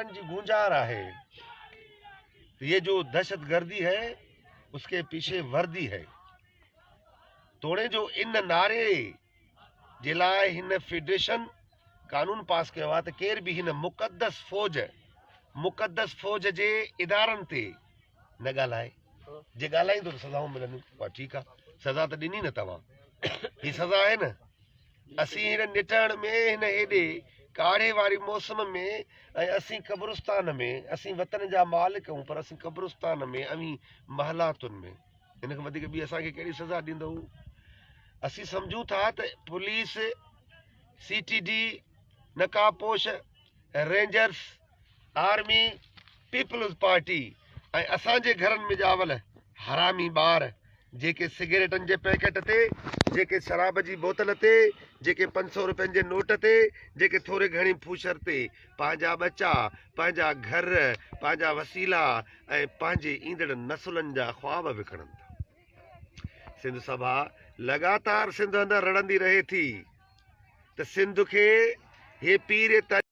جي گونجار آهي يه جو دهشتگردي هي اس ڪي پيڇي وردي هي توڙي جو ان نعري جي لاء هن فيڊريشن قانون پاس ڪيو آهي ته ڪير به هن مقدس فوج مقدس فوج جي ادارن تي نه ڳالهائي جي ڳالهائيندو ته سزائون ملنديون اها ٺيڪ آهي سزا ته ڏني نه توهان هي سزا آهي نه اسين هن نٽهڻ ۾ هن هيڏي ڪاڙهي واري موسم ۾ ۽ اسين قبرستان ۾ اسين وطن جا مالڪ آهيون پر اسين قبرستان ۾ اوهين محلاتن ۾ هن کان وڌيڪ ٻي اسان کي ڪهڙي سزا ڏيندؤ اسين سمجهون ٿا ته پوليس سي ٽي ڊي نقاب پوش رينجرس آرمي پيپلز پارٽي ۽ اسان جي گهرن ۾ ڄاول حرامي ٻار جيڪي سگريٽن جي پيڪيٽ تي، جيڪي شراب جي بوتل تي، جيڪي 500 روپين جي نوٽ تي، جيڪي ٿوري گهڻي ڦوشر تي پنهنجا ٻچا، پنهنجا گهر، پنهنجا وسيلا ۽ پنهنجي ايندڙ نسلن جا خواب وڪڻن ٿا. سنڌ سڀا لڳاتار سنڌ اندر رڙندي رهي ٿي ته سنڌ کي هي پير.